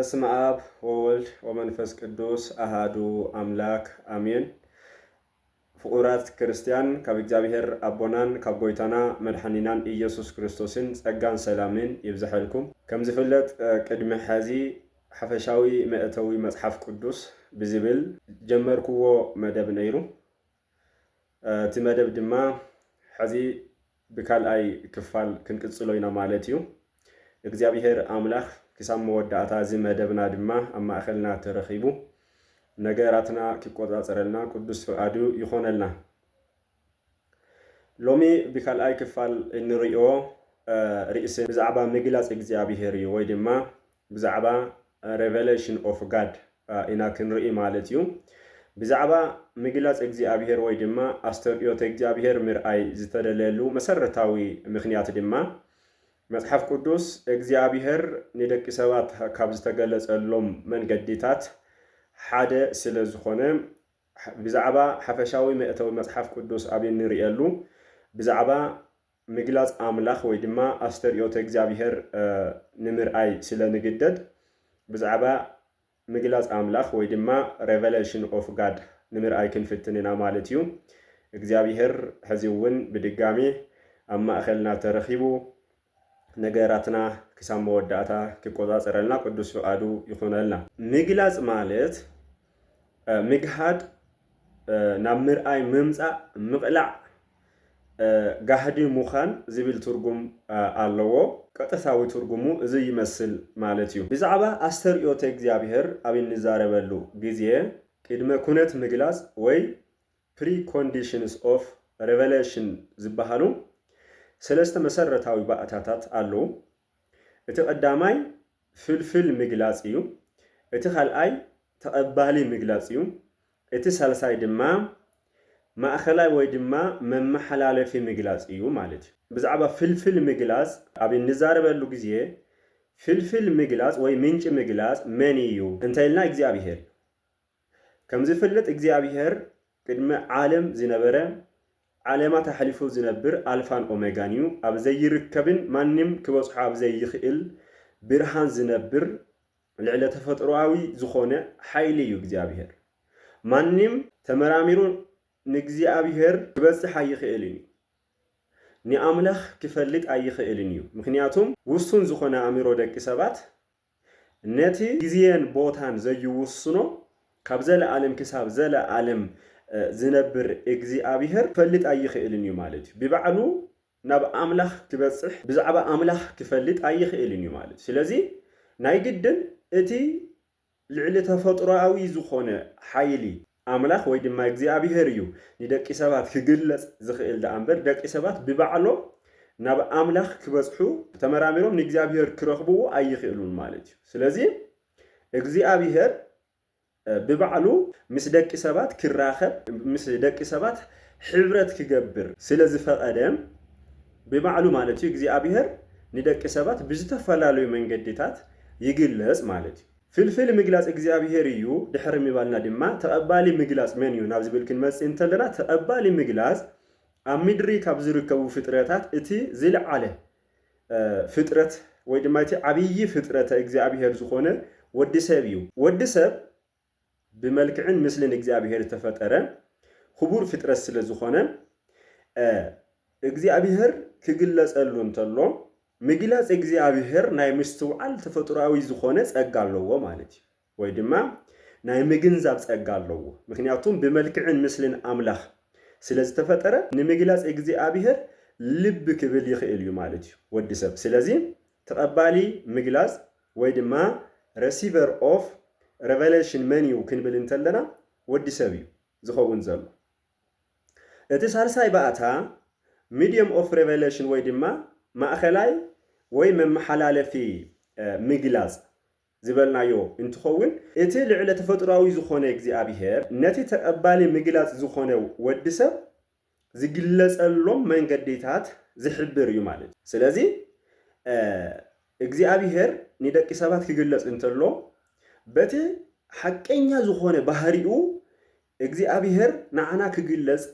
በስመ አብ ወወልድ ወመንፈስ ቅዱስ አሃዱ አምላክ አሜን። ፍቑራት ክርስቲያን፣ ካብ እግዚኣብሔር ኣቦናን ካብ ጎይታና መድሓኒናን ኢየሱስ ክርስቶስን ጸጋን ሰላምን ይብዝሐልኩም። ከም ዝፍለጥ፣ እ፣ ቅድሚ ሐዚ ሓፈሻዊ መእተዊ መጽሓፍ ቅዱስ ብዝብል ጀመርክዎ መደብ ነይሩ። እ፣ እቲ መደብ ድማ ሐዚ ብካልኣይ ክፋል ክንቅጽሎ ኢና ማለት እዩ። እግዚኣብሔር ኣምላኽ ክሳብ መወዳእታ እዚ መደብና ድማ ኣብ ማእኸልና ተረኺቡ ነገራትና ክቆጻጸረልና ቅዱስ ፍቓዱ ይኾነልና። ሎሚ ብካልኣይ ክፋል እንርእዮ፣ እ፣ ርእሲ ብዛዕባ ምግላጽ እግዚኣብሔር እዩ፣ ወይ ድማ ብዛዕባ Revelation of God፣ እ፣ ኢና ክንርኢ ማለት እዩ። ብዛዕባ ምግላጽ እግዚኣብሔር ወይ ድማ ኣስተርእዮተ እግዚኣብሔር ምርኣይ ዝተደለየሉ መሰረታዊ ምኽንያት ድማ መጽሓፍ ቅዱስ እግዚኣብሔር ንደቂ ሰባት ካብ ዝተገለጸሎም መንገዲታት ሓደ ስለ ዝኾነ፣ ብዛዕባ ሓፈሻዊ መእተዊ መጽሓፍ ቅዱስ ኣብ እንርእየሉ፣ ብዛዕባ ምግላጽ ኣምላኽ ወይ ድማ ኣስተርእዮተ እግዚኣብሔር፣ እ፣ ንምርኣይ ስለ ንግደድ፣ ብዛዕባ ምግላጽ ኣምላኽ ወይ ድማ Revelation of God ንምርኣይ ክንፍትን ኢና ማለት እዩ። እግዚኣብሔር ሕዚ እውን ብድጋሚ ኣብ ማእኸልና ተረኺቡ ነገራትና ክሳብ መወዳእታ ክቆጻጸረልና ቅዱስ ፍቓዱ ይኹነልና። ምግላጽ ማለት፣ እ፣ ምግሃድ፣ እ፣ ናብ ምርኣይ ምምጻእ፣ ምቕላዕ፣ እ፣ ጋህዲ ምዃን ዝብል ትርጉም፣ እ፣ ኣለዎ። ቀጥታዊ ትርጉሙ እዚ ይመስል ማለት እዩ። ብዛዕባ ኣስተርእዮተ እግዚኣብሔር ኣብ እንዛረበሉ ግዜ ቅድመ ኩነት ምግላጽ ወይ Preconditions of Revelation ዝበሃሉ ሰለስተ መሰረታዊ ባእታታት ኣለዉ። እቲ ቀዳማይ ፍልፍል ምግላጽ እዩ። እቲ ካልኣይ ተቐባሊ ምግላጽ እዩ። እቲ ሳልሳይ ድማ ማእኸላይ ወይ ድማ መመሓላለፊ ምግላጽ እዩ ማለት እዩ። ብዛዕባ ፍልፍል ምግላጽ ኣብ እንዛረበሉ ግዜ ፍልፍል ምግላጽ ወይ ምንጪ ምግላጽ መን እዩ እንተ ኢልና እግዚኣብሔር እዩ። ከም ዝፍለጥ እግዚኣብሔር ቅድሚ ዓለም ዝነበረ፣ ዓለማት ኣሕሊፉ ዝነብር ኣልፋን ኦሜጋን እዩ። ኣብ ዘይርከብን ማንም ክበጽሖ ኣብ ዘይኽእል ብርሃን ዝነብር ልዕለ ተፈጥሮኣዊ ዝኾነ ሓይሊ እዩ እግዚኣብሔር። ማንም ተመራሚሩ ንእግዚኣብሔር ክበጽሕ ኣይኽእልን እዩ። ንኣምላኽ ክፈልጥ ኣይኽእልን እዩ። ምኽንያቱም ውሱን ዝኾነ ኣእምሮ ደቂ ሰባት ነቲ ግዜን ቦታን ዘይውስኖ ካብ ዘለኣለም ክሳብ ዘለኣለም፣ እ፣ ዝነብር እግዚኣብሔር ክፈልጥ ኣይኽእልን እዩ ማለት እዩ። ብባዕሉ ናብ ኣምላኽ ክበጽሕ፣ ብዛዕባ ኣምላኽ ክፈልጥ ኣይኽእልን እዩ ማለት እዩ። ስለዚ ናይ ግድን እቲ ልዕሊ ተፈጥሮኣዊ ዝኾነ ሓይሊ ኣምላኽ ወይ ድማ እግዚኣብሔር እዩ ንደቂ ሰባት ክግለጽ ዝኽእል ደኣ እምበር፣ ደቂ ሰባት ብባዕሎም ናብ ኣምላኽ ክበጽሑ ተመራሚሮም ንእግዚኣብሔር ክረኽብዎ ኣይኽእሉን ማለት እዩ። ስለዚ እግዚኣብሔር፣ እ፣ ብባዕሉ ምስ ደቂ ሰባት ክራኸብ፣ ምስ ደቂ ሰባት ሕብረት ክገብር ስለ ዝፈቐደ፣ ብባዕሉ ማለት እዩ እግዚኣብሔር ንደቂ ሰባት ብዝተፈላለዩ መንገዲታት ይግለጽ ማለት እዩ። ፍልፍል ምግላጽ እግዚኣብሔር እዩ ድሕሪ ምባልና ድማ ተቐባሊ ምግላጽ መን እዩ ናብ ዝብል ክንመጽእ እንተለና፣ ተቐባሊ ምግላጽ ኣብ ምድሪ ካብ ዝርከቡ ፍጥረታት እቲ ዝለዓለ፣ እ፣ ፍጥረት ወይ ድማ እቲ ዓብዪ ፍጥረተ እግዚኣብሔር ዝኾነ ወዲ ሰብ እዩ። ወዲ ሰብ ብመልክዕን ምስልን እግዚኣብሔር ዝተፈጠረ ክቡር ፍጥረት ስለ ዝኾነ፣ እ፣ እግዚኣብሔር ክግለጸሉ እንተሎ፣ ምግላጽ እግዚኣብሔር ናይ ምስትውዓል ተፈጥሮኣዊ ዝኾነ ጸጋ ኣለዎ ማለት እዩ። ወይ ድማ ናይ ምግንዛብ ጸጋ ኣለዎ። ምኽንያቱም ብመልክዕን ምስልን ኣምላኽ ስለ ዝተፈጠረ፣ ንምግላጽ እግዚኣብሔር ልቢ ክብል ይኽእል እዩ ማለት እዩ ወዲ ሰብ። ስለዚ ተቐባሊ ምግላጽ ወይ ድማ receiver of revelation መን እዩ ክንብል እንተለና፣ ወዲ ሰብ እዩ ዝኸውን ዘሎ። እቲ ሳልሳይ ባእታ medium of revelation ወይ ድማ ማእኸላይ ወይ መመሓላለፊ፣ እ፣ ምግላጽ ዝበልናዮ እንትኸውን፣ እቲ ልዕለ ተፈጥሮኣዊ ዝኾነ እግዚኣብሔር ነቲ ተቐባሊ ምግላጽ ዝኾነ ወዲ ሰብ ዝግለጸሎም መንገዲታት ዝሕብር እዩ ማለት እዩ። ስለዚ፣ እ፣ እግዚኣብሔር ንደቂ ሰባት ክግለጽ እንተሎ፣ በቲ ሓቀኛ ዝኾነ ባህሪኡ እግዚኣብሔር ንዓና ክግለጽ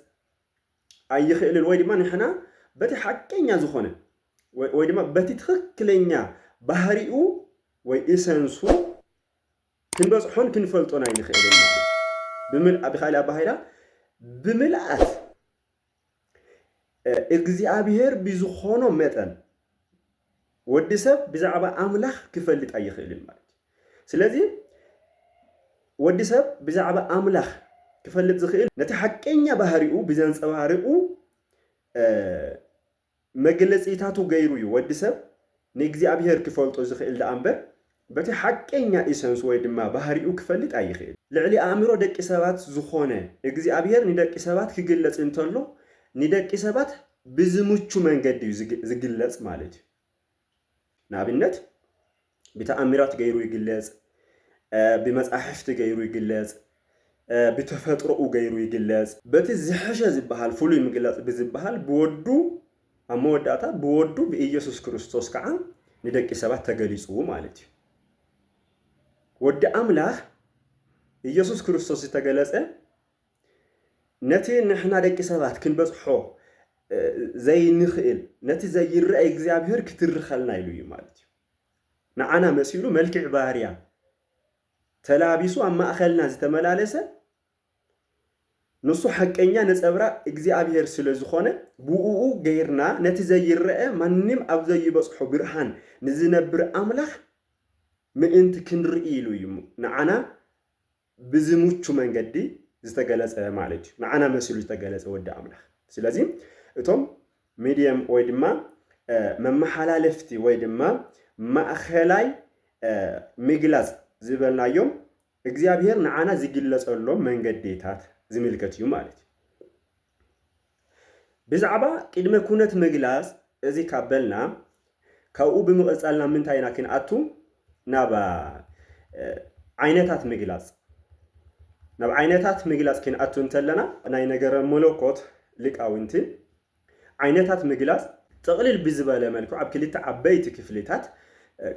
ኣይኽእልን፣ ወይ ድማ ንሕና በቲ ሓቀኛ ዝኾነ ወይ፣ ወይ ድማ በቲ ትኽክለኛ ባህሪኡ ወይ ኢሰንሱ ክንበፅሖን ክንፈልጦን ኣይንኽእልን ማለት እዩ። ብምል ብካሊእ ኣባሃይላ ብምልኣት እግዚኣብሔር ብዝኾኖ መጠን ወዲ ሰብ ብዛዕባ ኣምላኽ ክፈልጥ ኣይኽእልን ማለት እዩ። ስለዚ ወዲ ሰብ ብዛዕባ ኣምላኽ ክፈልጥ ዝኽእል ነቲ ሓቀኛ ባህሪኡ ብዘንጸባርቑ መግለጺታቱ ገይሩ እዩ ወዲ ሰብ ንእግዚኣብሔር ክፈልጦ ዝኽእል ደኣ እምበር በቲ ሓቀኛ ኢሰንስ ወይ ድማ ባህሪኡ ክፈልጥ ኣይኽእል። ልዕሊ ኣእምሮ ደቂ ሰባት ዝኾነ እግዚኣብሔር ንደቂ ሰባት ክግለጽ እንተሎ ንደቂ ሰባት ብዝምቹ መንገዲ እዩ ዝግለጽ ማለት እዩ። ንኣብነት ብተኣምራት ገይሩ ይግለጽ፣ ብመጻሕፍቲ ገይሩ ይግለጽ፣ ብተፈጥሮኡ ገይሩ ይግለጽ። በቲ ዝሐሸ ዝበሃል ፍሉይ ምግላጽ ብዝበሃል ብወዱ ኣብ መወዳእታ ብወዱ ብኢየሱስ ክርስቶስ ከዓ ንደቂ ሰባት ተገሊጹ ማለት እዩ። ወዲ ኣምላኽ ኢየሱስ ክርስቶስ ዝተገለጸ ነቲ ንሕና ደቂ ሰባት ክንበጽሖ ዘይንኽእል ነቲ ዘይረአ እግዚኣብሔር ክትርኸልና ኢሉ እዩ ማለት እዩ። ንዓና መሲሉ መልክዕ ባርያ ተላቢሱ ኣብ ማእኸልና ዝተመላለሰ ንሱ ሓቀኛ ነጸብራቕ እግዚኣብሔር ስለ ዝኾነ ብእኡ ገይርና ነቲ ዘይረአ ማንም ኣብ ዘይበጽሖ ብርሃን ንዝነብር ኣምላኽ ምእንቲ ክንርኢ ኢሉ እዩ ንዓና ብዝምቹ መንገዲ ዝተገለጸ ማለት እዩ። ንዓና መሲሉ ዝተገለጸ ወዲ ኣምላኽ። ስለዚ እቶም ሚድየም ወይ ድማ መመሓላለፍቲ ወይ ድማ ማእኸላይ ምግላጽ ዝበልናዮም እግዚኣብሔር ንዓና ዝግለጸሎም መንገዲታት ዝምልከት እዩ ማለት እዩ። ብዛዕባ ቅድመ ኩነት ምግላጽ እዚ ካብ በልና ካብኡ ብምቕጻል ናብ ምንታይ ኢና ክንኣቱ? ናብ ዓይነታት ምግላጽ ናብ ዓይነታት ምግላጽ ክንኣቱ እንተለና ናይ ነገረ መለኮት ሊቃውንቲ ዓይነታት ምግላጽ ጥቕልል ብዝበለ መልክዑ ኣብ ክልተ ዓበይቲ ክፍልታት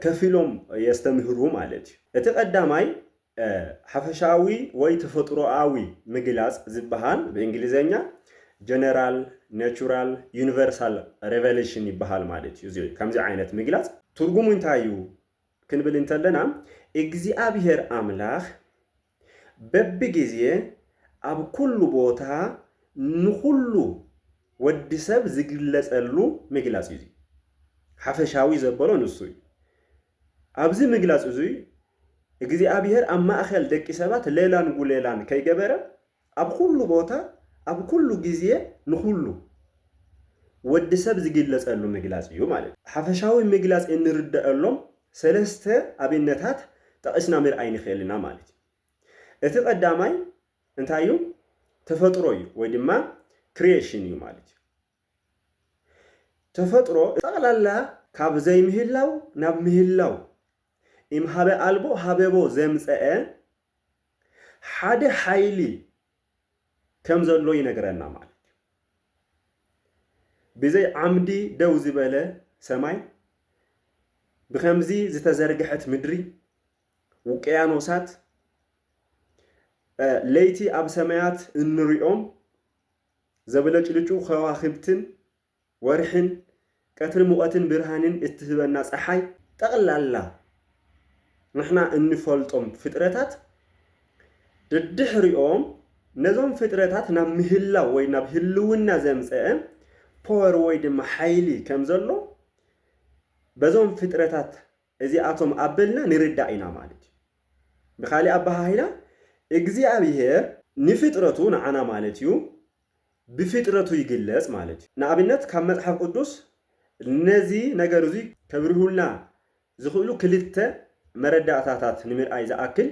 ከፊሎም የስተምህሩ ማለት እዩ። እቲ ቀዳማይ ሓፈሻዊ ወይ ተፈጥሮኣዊ ምግላጽ ዝበሃል ብእንግሊዘኛ general natural universal revelation ይበሃል ማለት እዩ። እዚ ከምዚ ዓይነት ምግላጽ ትርጉሙ እንታይ እዩ ክንብል እንተለና እግዚኣብሔር ኣምላኽ በብግዜ ኣብ ኩሉ ቦታ ንኹሉ ወዲ ሰብ ዝግለጸሉ ምግላጽ እዩ። ሓፈሻዊ ዘበሎ ንሱ እዩ። ኣብዚ ምግላጽ እዙይ እግዚኣብሔር ኣብ ማእኸል ደቂ ሰባት ሌላን ጉሌላን ከይገበረ ኣብ ኩሉ ቦታ ኣብ ኩሉ ግዜ ንኹሉ ወዲ ሰብ ዝግለጸሉ ምግላጽ እዩ ማለት እዩ። ሓፈሻዊ ምግላጽ እንርደአሎም ሰለስተ ኣብነታት ጠቒስና ምርኣይ ንኽእል ኢና ማለት እዩ። እቲ ቀዳማይ እንታይ እዩ? ተፈጥሮ እዩ ወይ ድማ ክሪኤሽን እዩ ማለት እዩ። ተፈጥሮ ጠቕላላ ካብ ዘይምህላው ናብ ምህላው እምሃበ ኣልቦ ሃበቦ ዘምፀአ ሓደ ሓይሊ ከም ዘሎ ይነግረና ማለት እዩ። ብዘይ ዓምዲ ደው ዝበለ ሰማይ፣ ብኸምዚ ዝተዘርግሐት ምድሪ፣ ውቅያኖሳት፣ ለይቲ ኣብ ሰማያት እንሪኦም ዘብለጭልጩ ከዋኽብትን ወርሕን ቀትሪ ሙቐትን ብርሃንን እትህበና ፀሓይ ጠቕላላ ንሕና እንፈልጦም ፍጥረታት ደድሕሪኦም ነዞም ፍጥረታት ናብ ምህላው ወይ ናብ ህልውና ዘምፀአ ፖወር ወይ ድማ ሓይሊ ከም ዘሎ በዞም ፍጥረታት እዚኣቶም ኣበልና ንርዳእ ኢና ማለት እዩ። ብካሊእ ኣበሃሂላ እግዚኣብሔር ንፍጥረቱ ንዓና ማለት እዩ ብፍጥረቱ ይግለጽ ማለት እዩ። ንኣብነት ካብ መጽሓፍ ቅዱስ ነዚ ነገር እዚ ከብርሁልና ዝኽእሉ ክልተ መረዳእታታት ንምርኣይ ዝኣክል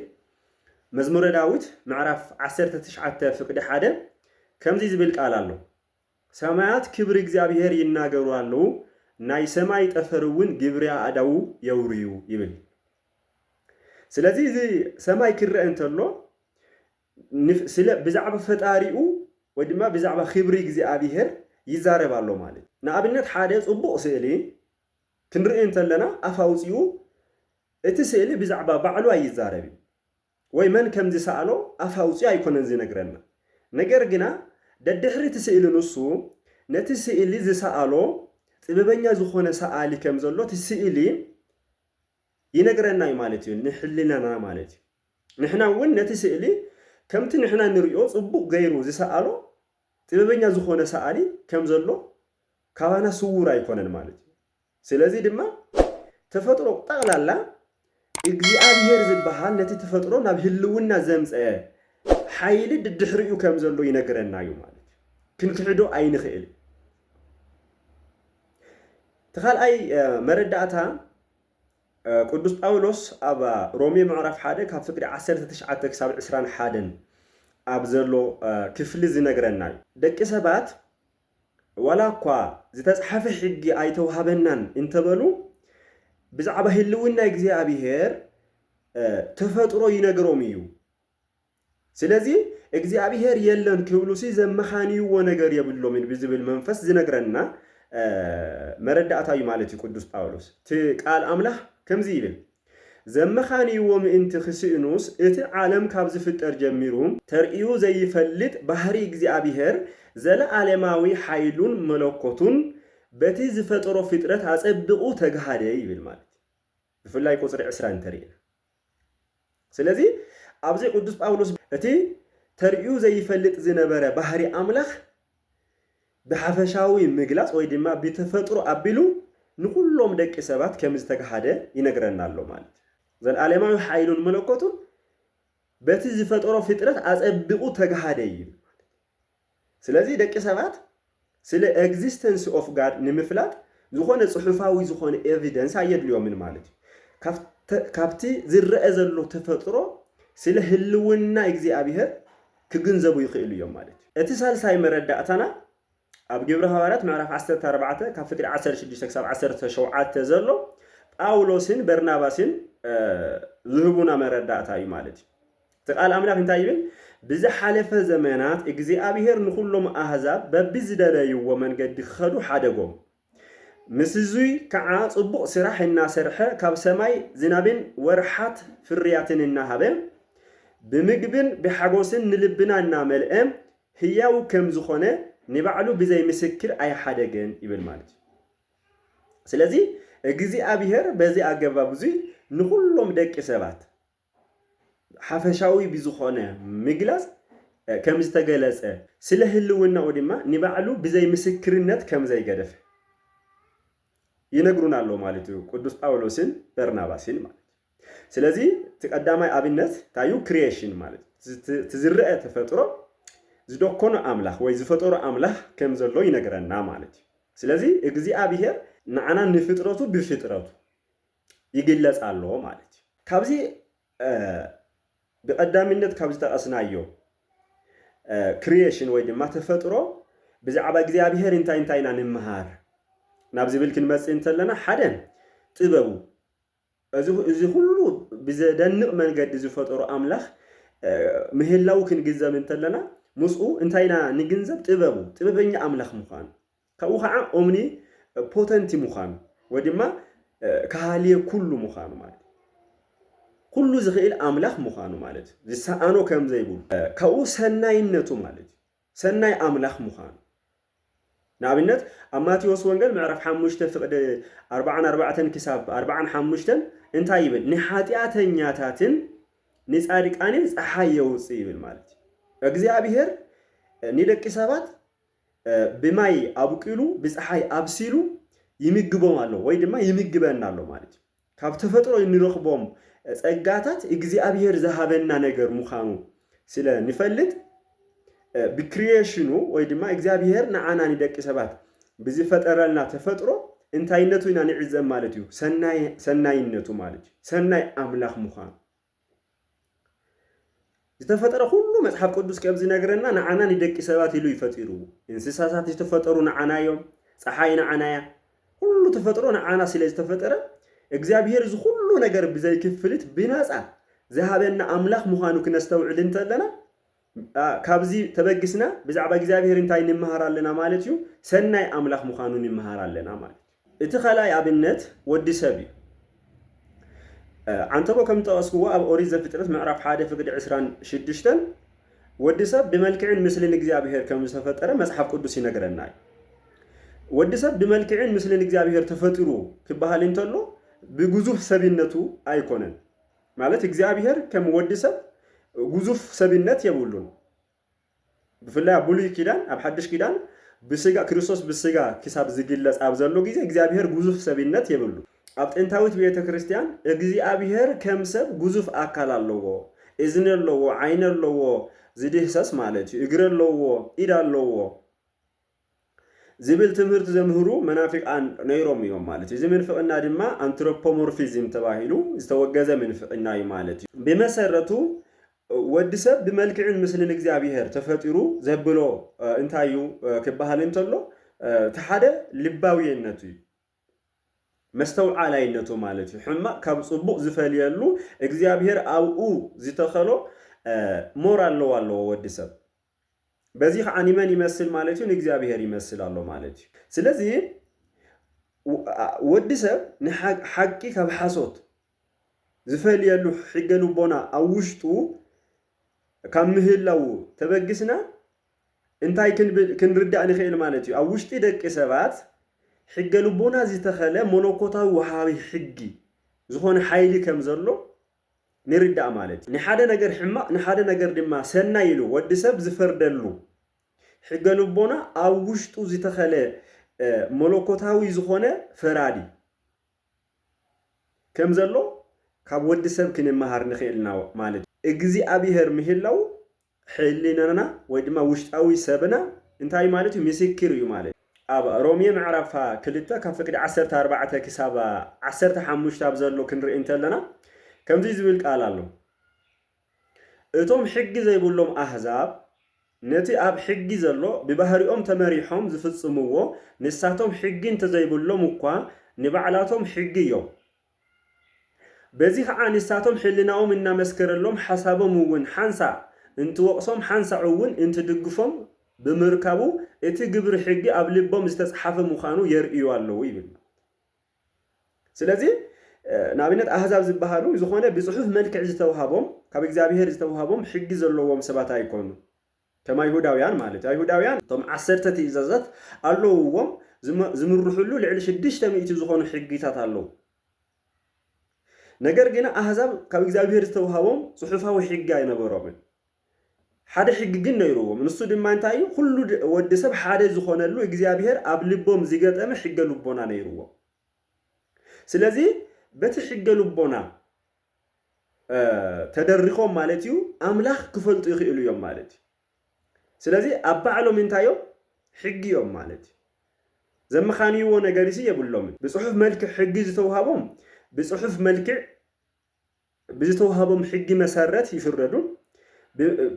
መዝሙረ ዳዊት ምዕራፍ ዓሰርተ ትሽዓተ ፍቅዲ ሓደ ከምዚ ዝብል ቃል ኣሎ። ሰማያት ክብሪ እግዚኣብሔር ይናገሩ ኣለዉ፣ ናይ ሰማይ ጠፈር እውን ግብሪ ኣእዳዉ የውርዩ ይብል። ስለዚ እዚ ሰማይ ክረአ እንተሎ ብዛዕባ ፈጣሪኡ ወይ ድማ ብዛዕባ ክብሪ እግዚኣብሔር ይዛረብ ኣሎ ማለት እዩ። ንኣብነት ሓደ ፅቡቕ ስእሊ ክንርኢ እንተለና ኣፍ ኣውፂኡ እቲ ስእሊ ብዛዕባ ባዕሉ ኣይዛረብን ወይ መን ከም ዝሰኣሎ ኣፍ ኣውፂኡ ኣይኮነን ዝነግረና። ነገር ግና ደድሕሪ እቲ ስእሊ ንሱ ነቲ ስእሊ ዝሰኣሎ ጥበበኛ ዝኾነ ሰኣሊ ከም ዘሎ እቲ ስእሊ ይነግረና እዩ ማለት እዩ፣ ንሕልናና ማለት እዩ። ንሕና እውን ነቲ ስእሊ ከምቲ ንሕና ንሪኦ ጽቡቕ ገይሩ ዝሰኣሎ ጥበበኛ ዝኾነ ሰኣሊ ከም ዘሎ ካባና ስዉር ኣይኮነን ማለት እዩ። ስለዚ ድማ ተፈጥሮ ጠቕላላ እግዚኣብሔር ዝበሃል ነቲ ተፈጥሮ ናብ ህልውና ዘምፀአ ሓይሊ ድድሕሪኡ ከም ዘሎ ይነግረና እዩ ማለት እዩ። ክንክሕዶ ኣይንኽእል። እቲ ካልኣይ መረዳእታ ቅዱስ ጳውሎስ ኣብ ሮሜ ምዕራፍ ሓደ ካብ ፍቅዲ ዓሰርተ ትሽዓተ ክሳብ ዕስራን ሓደን ኣብ ዘሎ ክፍሊ ዝነግረና እዩ። ደቂ ሰባት ዋላ እኳ ዝተፅሓፈ ሕጊ ኣይተውሃበናን እንተበሉ ብዛዕባ ህልውና እግዚኣብሔር ተፈጥሮ ይነግሮም እዩ። ስለዚ እግዚኣብሔር የለን ክብሉ ሲ ዘመኻንይዎ ነገር የብሎምን ብዝብል መንፈስ ዝነግረና መረዳእታ እዩ ማለት እዩ ቅዱስ ጳውሎስ። እቲ ቃል ኣምላኽ ከምዚ ይብል፣ ዘመኻንይዎ ምእንቲ ክስእኑስ እቲ ዓለም ካብ ዝፍጠር ጀሚሩ ተርእዩ ዘይፈልጥ ባህሪ እግዚኣብሔር ዘለዓለማዊ ሓይሉን መለኮቱን በቲ ዝፈጠሮ ፍጥረት ኣጸብቑ ተግሃደ ይብል ማለት እዩ። ብፍላይ ቁፅሪ ዕስራ እንተሪእና። ስለዚ ኣብዚ ቅዱስ ጳውሎስ እቲ ተርእዩ ዘይፈልጥ ዝነበረ ባህሪ ኣምላኽ ብሓፈሻዊ ምግላፅ ወይ ድማ ብተፈጥሮ ኣቢሉ ንኩሎም ደቂ ሰባት ከም ዝተግሃደ ይነግረና ኣሎ ማለት እዩ። ዘለዓለማዊ ሓይሉን መለኮቱን በቲ ዝፈጠሮ ፍጥረት ኣጸቢቑ ተግሃደ እዩ። ስለዚ ደቂ ሰባት ስለ existence of God ንምፍላጥ ዝኾነ ጽሑፋዊ ዝኾነ evidence ኣየድልዮምን ማለት እዩ። ካብቲ ዝረአ ዘሎ ተፈጥሮ ስለ ህልውና እግዚኣብሔር ክግንዘቡ ይኽእሉ እዮም ማለት እዩ። እቲ ሳልሳይ መረዳእታና ኣብ ግብሪ ሃዋርያት ምዕራፍ ዓሰርተ ኣርባዕተ ካብ ፍቅዲ ዓሰርተ ሽዱሽተ ክሳብ ዓሰርተ ሸውዓተ ዘሎ ጳውሎስን በርናባስን ዝህቡና መረዳእታ እዩ ማለት እዩ። እቲ ቃል ኣምላኽ እንታይ ይብል? ብዝሓለፈ ዘመናት እግዚኣብሔር ንኹሎም ኣህዛብ በብዝደለይዎ መንገዲ ክኸዱ ሓደጎም። ምስዙይ ከዓ ጽቡቕ ስራሕ እናሰርሐ ካብ ሰማይ ዝናብን ወርሓት ፍርያትን እናሃበ ብምግብን ብሓጎስን ንልብና እናመልአ ህያው ከም ዝኾነ ንባዕሉ ብዘይ ምስክር ኣይሓደገን ይብል ማለት እዩ። ስለዚ እግዚኣብሔር በዚ ኣገባብ እዙይ ንኹሎም ደቂ ሰባት ሓፈሻዊ ብዝኾነ ምግላፅ ከም ዝተገለፀ ስለ ህልውናኡ ድማ ንባዕሉ ብዘይ ምስክርነት ከም ዘይገደፈ ይነግሩና ኣሎ ማለት እዩ ቅዱስ ጳውሎስን በርናባስን ማለት እዩ። ስለዚ እቲ ቀዳማይ ኣብነት እንታይ እዩ? Creation ማለት እዩ። እቲ ዝረአ ተፈጥሮ ዝደኮኖ ኣምላኽ ወይ ዝፈጠሮ ኣምላኽ ከም ዘሎ ይነግረና ማለት እዩ። ስለዚ እግዚኣብሔር ንዓና ንፍጥረቱ ብፍጥረቱ ይግለጽ ኣሎ ማለት እዩ። ካብዚ ብቐዳሚነት ካብ ዝጠቐስናዮ creation ወይ ድማ ተፈጥሮ ብዛዕባ እግዚኣብሔር እንታይ እንታይ ኢና ንምሃር ናብ ዝብል ክንመጽእ እንተለና፣ ሓደ ጥበቡ፣ እዚ ኩሉ ብዘደንቕ መንገዲ ዝፈጠሮ ኣምላኽ ምህላው ክንግንዘብ እንተለና ምስኡ እንታይ ኢና ንግንዘብ? ጥበቡ፣ ጥበበኛ ኣምላኽ ምዃኑ፣ ካብኡ ከዓ ኦምኒ ፖተንቲ ምዃኑ ወይ ድማ ከሃልየ ኩሉ ምዃኑ ማለት ኩሉ ዝኽእል ኣምላኽ ምዃኑ ማለት ዝሰኣኖ ከም ዘይብሉ ካብኡ ሰናይነቱ ማለት እዩ። ሰናይ ኣምላኽ ምዃኑ ንኣብነት ኣብ ማቴዎስ ወንጌል ምዕራፍ ሓሙሽተ ፍቕዲ ኣርባዓን ኣርባዕተን ክሳብ ኣርባዓን ሓሙሽተን እንታይ ይብል? ንሓጢኣተኛታትን ንጻድቃንን ፀሓይ የውፅእ ይብል ማለት እዩ። እግዚኣብሔር ንደቂ ሰባት ብማይ ኣብቂሉ ብፀሓይ ኣብሲሉ ይምግቦም ኣሎ ወይ ድማ ይምግበና ኣሎ ማለት እዩ። ካብ ተፈጥሮ እንረኽቦም ፀጋታት እግዚኣብሔር ዝሃበና ነገር ምዃኑ ስለ ንፈልጥ ብክሪኤሽኑ ወይ ድማ እግዚኣብሔር ንዓና ንደቂ ሰባት ብዝፈጠረልና ተፈጥሮ እንታይነቱ ኢና ንዕዘብ ማለት እዩ። ሰናይነቱ ማለት እዩ። ሰናይ ኣምላኽ ምዃኑ ዝተፈጠረ ኩሉ መፅሓፍ ቅዱስ ከም ዝነግረና ንዓና ንደቂ ሰባት ኢሉ እዩ ፈጢሩ። እንስሳታት ዝተፈጠሩ ንዓና እዮም። ፀሓይ ንዓና እያ። ኩሉ ተፈጥሮ ንዓና ስለ ዝተፈጠረ እግዚኣብሔር እዚ ኩሉ ነገር ብዘይክፍሊት ብናፃ ዝሃበና ኣምላኽ ምዃኑ ክነስተውዕል እንተለና ካብዚ ተበግስና ብዛዕባ እግዚኣብሔር እንታይ ንምሃር ኣለና ማለት እዩ? ሰናይ ኣምላኽ ምዃኑ ንምሃር ኣለና ማለት እዩ። እቲ ካልኣይ ኣብነት ወዲ ሰብ እዩ። ዓንተቦ ከም ዝጠቐስክዎ ኣብ ኦሪት ዘፍጥረት ምዕራፍ ሓደ ፍቅዲ ዕስራን ሽዱሽተን ወዲ ሰብ ብመልክዕን ምስልን እግዚኣብሔር ከም ዝተፈጠረ መጽሓፍ ቅዱስ ይነግረና እዩ። ወዲ ሰብ ብመልክዕን ምስልን እግዚኣብሔር ተፈጢሩ ክበሃል እንተሎ ብግዙፍ ሰብነቱ ኣይኮነን። ማለት እግዚኣብሔር ከም ወዲ ሰብ ግዙፍ ሰብነት የብሉን። ብፍላይ ኣብ ብሉይ ኪዳን፣ ኣብ ሓድሽ ኪዳን ብስጋ፣ ክርስቶስ ብስጋ ክሳብ ዝግለጽ ኣብ ዘሎ ግዜ እግዚኣብሔር ግዙፍ ሰብነት የብሉ። ኣብ ጥንታዊት ቤተ ክርስቲያን እግዚኣብሔር ከም ሰብ ግዙፍ ኣካል ኣለዎ፣ እዝኒ ኣለዎ፣ ዓይኒ ኣለዎ፣ ዝድህሰስ ማለት እዩ፣ እግሪ ኣለዎ፣ ኢድ ኣለዎ ዝብል ትምህርቲ ዘምህሩ መናፍቃን ነይሮም እዮም ማለት እዩ። እዚ ምንፍቅና ድማ ኣንትሮፖሞርፊዝም ተባሂሉ ዝተወገዘ ምንፍቅና እዩ ማለት እዩ። ብመሰረቱ ወዲ ሰብ ብመልክዕን ምስልን እግዚኣብሔር ተፈጢሩ ዘብሎ እንታይ እዩ ክበሃል እንተሎ፣ እቲ ሓደ ልባውየነቱ እዩ፣ መስተውዓላይነቱ ማለት እዩ። ሕማቕ ካብ ጽቡቕ ዝፈልየሉ እግዚኣብሔር ኣብኡ ዝተኸሎ ሞራል ኣለዎ ኣለዎ ወዲ ሰብ። በዚ ከዓ ንመን ይመስል ማለት እዩ? ንእግዚኣብሔር ይመስል ኣሎ ማለት እዩ። ስለዚ ወዲ ሰብ ንሓቂ ካብ ሓሶት ዝፈልየሉ ሕገ ልቦና ኣብ ውሽጡ ካብ ምህላው ተበግስና እንታይ ክንርዳእ ንኽእል ማለት እዩ? ኣብ ውሽጢ ደቂ ሰባት ሕገ ልቦና ዝተኸለ መለኮታዊ ወሃቢ ሕጊ ዝኾነ ሓይሊ ከም ዘሎ ንርዳእ ማለት እዩ። ንሓደ ነገር ሕማቕ ንሓደ ነገር ድማ ሰናይ ኢሉ ወዲ ሰብ ዝፈርደሉ ሕገ ልቦና ኣብ ውሽጡ ዝተኸለ መለኮታዊ ዝኾነ ፈራዲ ከም ዘሎ ካብ ወዲ ሰብ ክንመሃር ንኽእል ኢና ማለት እዩ። እግዚኣብሔር ምህላው ሕሊናና ወይ ድማ ውሽጣዊ ሰብና እንታይ ማለት እዩ? ምስክር እዩ ማለት እዩ። ኣብ ሮሜ ምዕራፍ ክልተ ካብ ፍቅዲ ዓሰርተ ኣርባዕተ ክሳብ ዓሰርተ ሓሙሽተ ኣብ ዘሎ ክንርኢ እንተለና ከምዚ ዝብል ቃል ኣሎ። እቶም ሕጊ ዘይብሎም ኣህዛብ ነቲ ኣብ ሕጊ ዘሎ ብባህሪኦም ተመሪሖም ዝፍጽምዎ ንሳቶም ሕጊ እንተዘይብሎም እኳ ንባዕላቶም ሕጊ እዮም። በዚ ኸዓ ንሳቶም ሕልናኦም እናመስከረሎም ሓሳቦም እውን ሓንሳእ እንትወቕሶም ሓንሳእ እውን እንትድግፎም ብምርካቡ እቲ ግብሪ ሕጊ ኣብ ልቦም ዝተጽሓፈ ምዃኑ የርእዩ ኣለዉ ይብል። ስለዚ ንኣብነት ኣህዛብ ዝበሃሉ ዝኾነ ብጽሑፍ መልክዕ ዝተውሃቦም ካብ እግዚኣብሔር ዝተውሃቦም ሕጊ ዘለዎም ሰባት ኣይኮኑ። ከም ኣይሁዳውያን ማለት እዩ። ኣይሁዳውያን እቶም ዓሰርተ ትእዛዛት ኣለውዎም ዝምርሕሉ ልዕሊ ሽዱሽተ ሚእቲ ዝኾኑ ሕጊታት ኣለዉ። ነገር ግን ኣህዛብ ካብ እግዚኣብሔር ዝተውሃቦም ጽሑፋዊ ሕጊ ኣይነበሮምን። ሓደ ሕጊ ግን ነይርዎም። ንሱ ድማ እንታይ እዩ? ኩሉ ወዲ ሰብ ሓደ ዝኾነሉ እግዚኣብሔር ኣብ ልቦም ዝገጠመ ሕገ ልቦና ነይርዎም። ስለዚ በቲ ሕገ ልቦና ተደሪኾም ማለት እዩ ኣምላኽ ክፈልጡ ይኽእሉ እዮም ማለት እዩ። ስለዚ ኣብ ባዕሎም እንታይ እዮም? ሕጊ እዮም ማለት እዩ። ዘመኻንይዎ ነገር ሲ የብሎምን። ብጽሑፍ መልክዕ ሕጊ ዝተውሃቦም ብጽሑፍ መልክዕ ብዝተውሃቦም ሕጊ መሰረት ይፍረዱ፣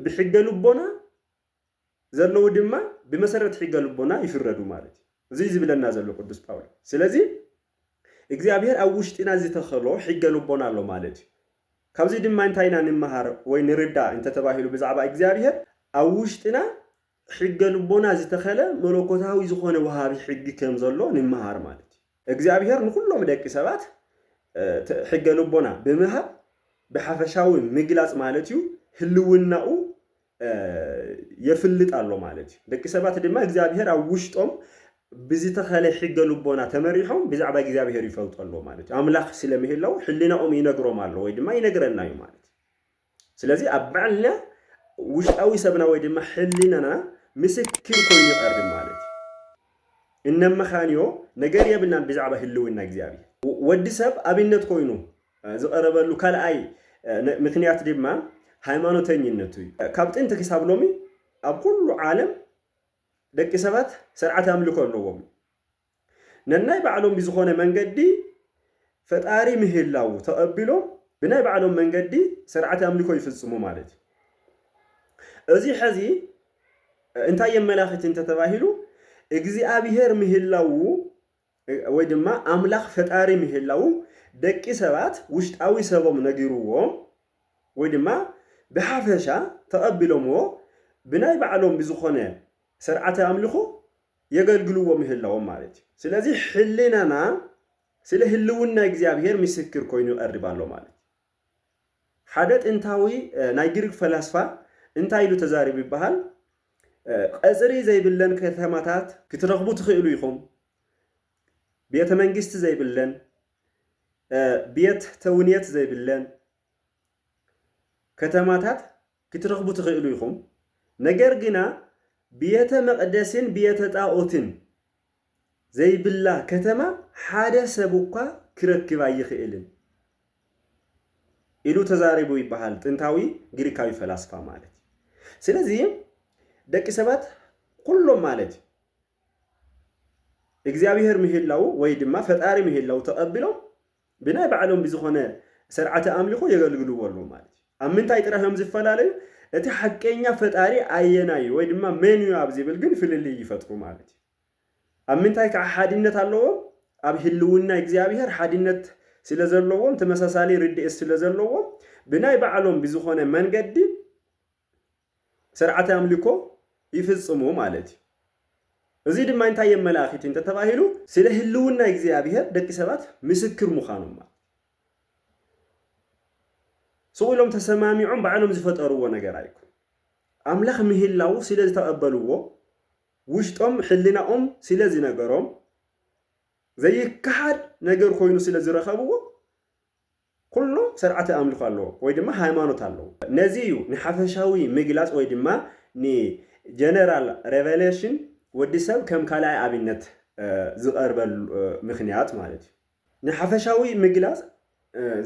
ብሕገ ልቦና ዘለዉ ድማ ብመሰረት ሕገ ልቦና ይፍረዱ ማለት እዩ። እዚ ዝብለና ዘሎ ቅዱስ ጳውሎስ። ስለዚ እግዚኣብሔር ኣብ ውሽጢና ዝተኸሎ ሕገ ልቦና ኣሎ ማለት እዩ። ካብዚ ድማ እንታይ ኢና ንምሃር ወይ ንርዳእ እንተተባሂሉ ብዛዕባ እግዚኣብሔር ኣብ ውሽጥና ሕገ ልቦና ዝተኸለ መለኮታዊ ዝኾነ ወሃቢ ሕጊ ከም ዘሎ ንምሃር ማለት እዩ። እግዚኣብሔር ንኩሎም ደቂ ሰባት ሕገ ልቦና ብምሃብ ብሓፈሻዊ ምግላጽ ማለት እዩ ህልውናኡ የፍልጥ ኣሎ ማለት እዩ። ደቂ ሰባት ድማ እግዚኣብሔር ኣብ ውሽጦም ብዝተኸለ ሕገ ልቦና ተመሪሖም ብዛዕባ እግዚኣብሔር ይፈልጡ ኣለዉ ማለት እዩ። ኣምላኽ ስለ ምህላው ሕሊናኦም ይነግሮም ኣሎ ወይ ድማ ይነግረና እዩ ማለት እዩ። ስለዚ ኣብ ባዕልና ውሽጣዊ ሰብና ወይ ድማ ሕሊናና ምስክር ኮይኑ ይቐርብ ማለት እዩ። እነመኻንዮ ነገር የብልናን ብዛዕባ ህልውና እግዚኣብሔር። ወዲ ሰብ ኣብነት ኮይኑ ዝቐረበሉ ካልኣይ ምክንያት ድማ ሃይማኖተኝነቱ እዩ። ካብ ጥንቲ ክሳብ ሎሚ ኣብ ኩሉ ዓለም ደቂ ሰባት ስርዓት ኣምልኮ ኣለዎም። ነናይ ባዕሎም ብዝኾነ መንገዲ ፈጣሪ ምህላው ተቐቢሎም ብናይ ባዕሎም መንገዲ ስርዓት ኣምልኮ ይፍጽሙ ማለት እዩ። እዚ ሕዚ እንታይ የመላኽት እንተተባሂሉ እግዚኣብሔር ምህላው ወይ ድማ ኣምላኽ ፈጣሪ ምህላው ደቂ ሰባት ውሽጣዊ ሰቦም ነጊርዎም ወይ ድማ ብሓፈሻ ተቐቢሎምዎ ብናይ ባዕሎም ብዝኾነ ስርዓተ ኣምልኾ የገልግልዎ ምህላዎም ማለት እዩ። ስለዚ ሕልናና ስለ ህልውና እግዚኣብሔር ምስክር ኮይኑ ይቐርብ ኣሎ ማለት እዩ። ሓደ ጥንታዊ ናይ ግሪክ ፈላስፋ እንታይ ኢሉ ተዛሪቡ ይበሃል? ቀጽሪ ዘይብለን ከተማታት ክትረኽቡ ትኽእሉ ኢኹም። ቤተ መንግስቲ ዘይብለን፣ ቤት ተውኔት ዘይብለን፣ ከተማታት ክትረኽቡ ትኽእሉ ኢኹም። ነገር ግና ብየተ መቕደስን ብየተ ጣኦትን ዘይብላ ከተማ ሓደ ሰብ እኳ ክረክብ ኣይኽእልን ኢሉ ተዛሪቡ ይበሃል፣ ጥንታዊ ግሪካዊ ፈላስፋ ማለት እዩ። ስለዚ ደቂ ሰባት ኩሎም ማለት እዩ እግዚኣብሔር ምህላው ወይ ድማ ፈጣሪ ምህላው ተቐቢሎም ብናይ ባዕሎም ብዝኾነ ስርዓተ ኣምልኾ የገልግልዎ ኣለዉ ማለት እዩ። ኣብ ምንታይ ጥራሕ እዮም ዝፈላለዩ? እቲ ሓቀኛ ፈጣሪ ኣየናይ ወይ ድማ መን እዩ ኣብ ዝብል ግን ፍልልይ ይፈጥሩ ማለት እዩ። ኣብ ምንታይ ከዓ ሓድነት ኣለዎም? ኣብ ህልውና እግዚኣብሔር ሓድነት ስለ ዘለዎም፣ ተመሳሳሊ ርድእት ስለ ዘለዎም ብናይ ባዕሎም ብዝኾነ መንገዲ ስርዓተ ኣምልኮ ይፍጽሙ ማለት እዩ። እዚ ድማ እንታይ የመላእኽት እንተተባሂሉ ስለ ህልውና እግዚኣብሔር ደቂ ሰባት ምስክር ምዃኖም ማለት ስቕ ኢሎም ተሰማሚዖም ባዕሎም ዝፈጠርዎ ነገር ኣይኮን። ኣምላኽ ምህላው ስለ ዝተቐበልዎ ውሽጦም ሕልናኦም ስለ ዝነገሮም ዘይከሓድ ነገር ኮይኑ ስለ ዝረኸብዎ ኩሎም ስርዓተ ኣምልኮ ኣለዎ ወይ ድማ ሃይማኖት ኣለዎ። ነዚ እዩ ንሓፈሻዊ ምግላፅ ወይ ድማ ንጀነራል ሬቨሌሽን ወዲ ሰብ ከም ካልኣይ ኣብነት ዝቐርበሉ ምክንያት ማለት እዩ። ንሓፈሻዊ ምግላፅ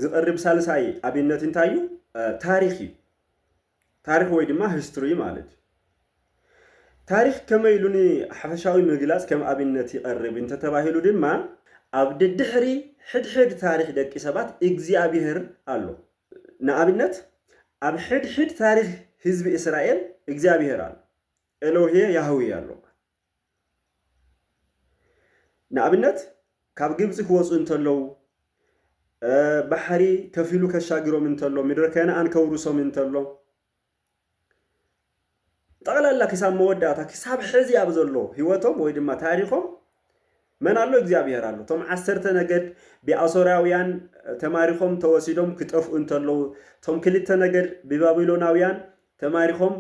ዝቐርብ ሳልሳይ ኣብነት እንታይ እዩ? ታሪክ እዩ። ታሪክ ወይ ድማ ሂስትሪ ማለት እዩ። ታሪክ ከመይ ኢሉ ንሓፈሻዊ ምግላፅ ከም ኣብነት ይቐርብ እንተተባሂሉ ድማ ኣብ ድድሕሪ ሕድሕድ ታሪክ ደቂ ሰባት እግዚኣብሔር ኣሎ። ንኣብነት ኣብ ሕድሕድ ታሪክ ህዝቢ እስራኤል እግዚኣብሔር ኣሎ፣ ኤሎሄ ያህዌ ኣሎ። ንኣብነት ካብ ግብፂ ክወፁ እንተለዉ ባሕሪ ከፊሉ ከሻግሮም እንተሎ ምድረ ከነኣን ከውርሶም እንተሎ ጠቕላላ ክሳብ መወዳእታ ክሳብ ሕዚ ኣብ ዘሎ ህይወቶም ወይ ድማ ታሪኾም መን ኣሎ? እግዚኣብሔር ኣሎ። እቶም ዓሰርተ ነገድ ብኣሶራውያን ተማሪኾም ተወሲዶም ክጠፍኡ እንተለዉ፣ እቶም ክልተ ነገድ ብባቢሎናውያን ተማሪኾም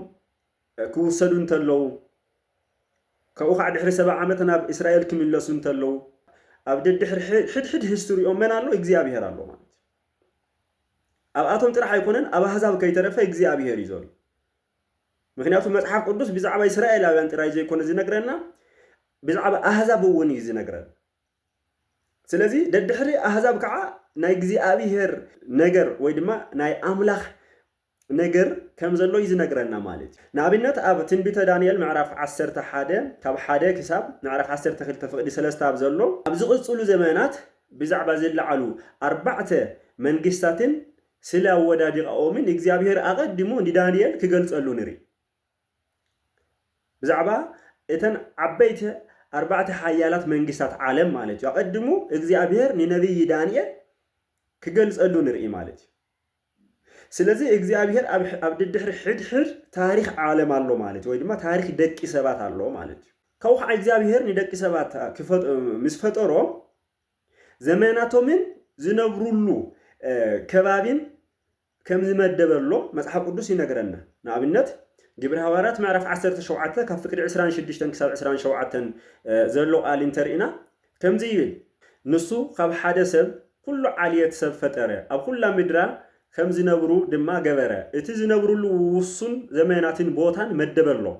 ክውሰዱ እንተለዉ፣ ካብኡ ከዓ ድሕሪ ሰባ ዓመት ናብ እስራኤል ክምለሱ እንተለዉ፣ ኣብ ደድሕሪ ሕድሕድ ሂስትሪኦም መን ኣሎ? እግዚኣብሔር ኣሎ ማለት ኣብኣቶም ጥራሕ ኣይኮነን፣ ኣብ ኣህዛብ ከይተረፈ እግዚኣብሔር እዩ ዘሎ። ምክንያቱ መፅሓፍ ቅዱስ ብዛዕባ እስራኤላውያን ጥራይ ዘይኮነ ዝነግረና፣ ብዛዕባ ኣህዛብ እውን እዩ ዝነግረና። ስለዚ ደድሕሪ ኣህዛብ ከዓ ናይ እግዚኣብሔር ነገር ወይ ድማ ናይ ኣምላኽ ነገር ከም ዘሎ እዩ ዝነግረና ማለት እዩ። ንኣብነት ኣብ ትንቢተ ዳንኤል ምዕራፍ ዓሰርተ ሓደ ካብ ሓደ ክሳብ ምዕራፍ ዓሰርተ ክልተ ፍቕዲ ሰለስተ ኣብ ዘሎ ኣብ ዝቕፅሉ ዘመናት ብዛዕባ ዝለዓሉ ኣርባዕተ መንግስታትን ስለ ኣወዳድቃኦምን እግዚኣብሔር ኣቐዲሙ ንዳንኤል ክገልጸሉ ንርኢ። ብዛዕባ እተን ዓበይቲ ኣርባዕተ ሓያላት መንግስታት ዓለም ማለት እዩ ኣቐድሙ እግዚኣብሔር ንነቢይ ዳንኤል ክገልጸሉ ንርኢ ማለት እዩ። ስለዚ እግዚኣብሔር ኣብ ድድሕሪ ሕድሕድ ታሪክ ዓለም ኣሎ ማለት ወይ ድማ ታሪክ ደቂ ሰባት ኣሎ ማለት እዩ። ካብኡ ከዓ እግዚኣብሔር ንደቂ ሰባት ምስ ፈጠሮም ዘመናቶምን ዝነብሩሉ ከባቢን ከም ዝመደበሎም መፅሓፍ ቅዱስ ይነግረና። ንኣብነት ግብሪ ሃዋርያት ምዕራፍ ዓሰርተ ሸውዓተ ካብ ፍቅዲ ዕስራን ሽዱሽተን ክሳብ ዕስራን ሸውዓተን ዘሎ ቃል እንተርኢና ከምዚ ይብል፣ ንሱ ካብ ሓደ ሰብ ኩሉ ዓልየት ሰብ ፈጠረ፣ ኣብ ኩላ ምድራ ከም ዝነብሩ ድማ ገበረ። እቲ ዝነብሩሉ ውሱን ዘመናትን ቦታን መደበሎም።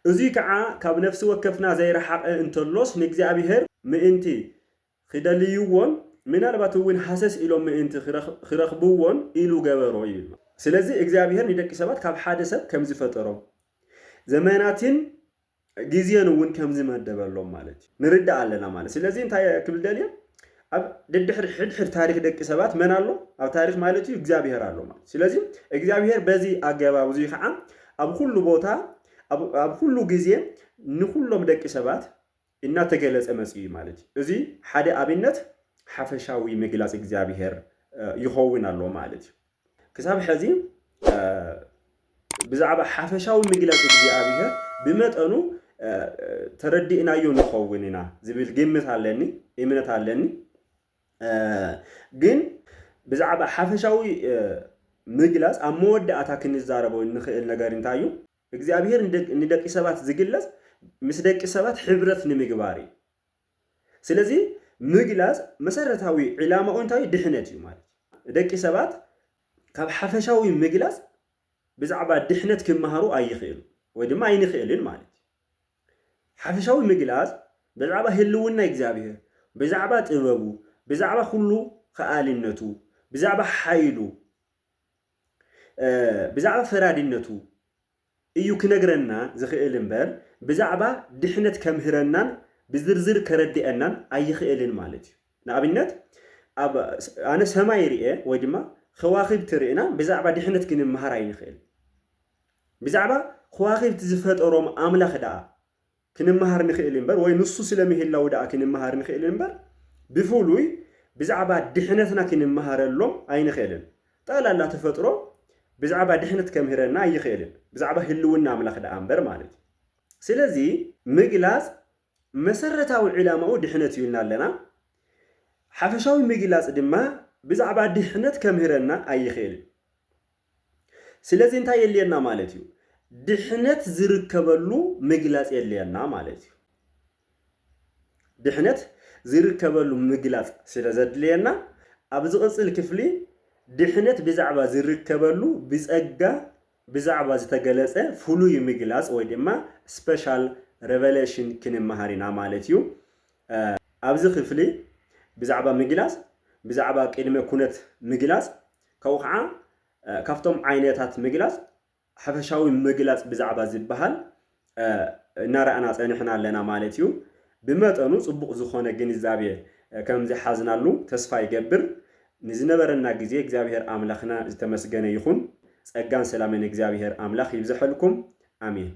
እዙይ ከዓ ካብ ነፍሲ ወከፍና ዘይረሓቐ እንተሎስ ንእግዚኣብሔር ምእንቲ ክደልይዎን ምናልባት እውን ሃሰስ ኢሎም ምእንቲ ክረኽብዎን ኢሉ ገበሮ ይብል። ስለዚ እግዚኣብሔር ንደቂ ሰባት ካብ ሓደ ሰብ ከም ዝፈጠሮም ዘመናትን ግዜን እውን ከም ዝመደበሎም ማለት እዩ ንርዳእ ኣለና ማለት። ስለዚ እንታይ ክብል ደልየ ኣብ ደድሕሪ ሕድሕድ ታሪክ ደቂ ሰባት መን ኣሎ? ኣብ ታሪክ ማለት እዩ እግዚኣብሔር ኣሎ ማለት። ስለዚ እግዚኣብሔር በዚ ኣገባብ እዙይ ከዓ ኣብ ኩሉ ቦታ ኣብ ኩሉ ግዜ ንኩሎም ደቂ ሰባት እናተገለጸ መጽኡ እዩ ማለት እዩ። እዚ ሓደ ኣብነት ሓፈሻዊ ምግላጽ እግዚኣብሔር ይኸውን ኣሎ ማለት እዩ። ክሳብ ሕዚ ብዛዕባ ሓፈሻዊ ምግላጽ እግዚኣብሔር ብመጠኑ ተረዲእናዮ ንኸውን ኢና ዝብል ግምት ኣለኒ፣ እምነት ኣለኒ። ግን ብዛዕባ ሓፈሻዊ ምግላጽ ኣብ መወዳእታ ክንዛረቦ እንኽእል ነገር እንታይ እዩ? እግዚኣብሔር ንደቂ ሰባት ዝግለጽ ምስ ደቂ ሰባት ሕብረት ንምግባር እዩ። ስለዚ ምግላጽ መሰረታዊ ዕላማኡ እንታይ ድሕነት እዩ ማለት እዩ። ደቂ ሰባት ካብ ሓፈሻዊ ምግላጽ ብዛዕባ ድሕነት ክመሃሩ ኣይኽእሉ ወይ ድማ ኣይንኽእልን ማለት እዩ። ሓፈሻዊ ምግላጽ ብዛዕባ ህልውና እግዚኣብሔር፣ ብዛዕባ ጥበቡ፣ ብዛዕባ ኩሉ ከኣልነቱ፣ ብዛዕባ ሓይሉ፣ ብዛዕባ ፈራድነቱ እዩ ክነግረና ዝኽእል እምበር ብዛዕባ ድሕነት ከምህረናን ብዝርዝር ከረድአናን ኣይኽእልን ማለት እዩ። ንኣብነት ኣነ ሰማይ ርኤ ወይ ድማ ከዋኺብቲ ርኢና ብዛዕባ ድሕነት ክንመሃር ኣይንኽእል። ብዛዕባ ከዋኺብቲ ዝፈጠሮም ኣምላኽ ደኣ ክንመሃር ንኽእል እምበር ወይ ንሱ ስለ ምህላው ደኣ ክንመሃር ንኽእል እምበር ብፍሉይ ብዛዕባ ድሕነትና ክንመሃረሎም ኣይንኽእልን። ጠቕላላ ተፈጥሮ ብዛዕባ ድሕነት ከምህረና ኣይኽእልን፣ ብዛዕባ ህልውና ኣምላኽ ደኣ እምበር ማለት እዩ። ስለዚ ምግላጽ መሰረታዊ ዕላማኡ ድሕነት እዩ ኢልና ኣለና። ሓፈሻዊ ምግላጽ ድማ ብዛዕባ ድሕነት ከምህረና ኣይኽእልን። ስለዚ እንታይ የድልየና ማለት እዩ? ድሕነት ዝርከበሉ ምግላጽ የድልየና ማለት እዩ። ድሕነት ዝርከበሉ ምግላጽ ስለ ዘድልየና ኣብ ዝቕጽል ክፍሊ ድሕነት ብዛዕባ ዝርከበሉ ብጸጋ ብዛዕባ ዝተገለጸ ፍሉይ ምግላጽ ወይ ድማ special revelation ክንመሃር ኢና ማለት እዩ። ኣብዚ ክፍሊ ብዛዕባ ምግላጽ፣ ብዛዕባ ቅድመ ኩነት ምግላጽ፣ ካብኡ ከዓ ካብቶም ዓይነታት ምግላጽ ሓፈሻዊ ምግላጽ ብዛዕባ ዝበሃል እናረኣና ጸኒሕና ኣለና ማለት እዩ። ብመጠኑ ጽቡቕ ዝኾነ ግንዛቤ ከም ዝሓዝናሉ ተስፋ ይገብር። ንዝነበረና ግዜ እግዚኣብሔር ኣምላኽና ዝተመስገነ ይኹን። ጸጋን ሰላምን እግዚኣብሔር ኣምላኽ ይብዝሐልኩም። ኣሜን።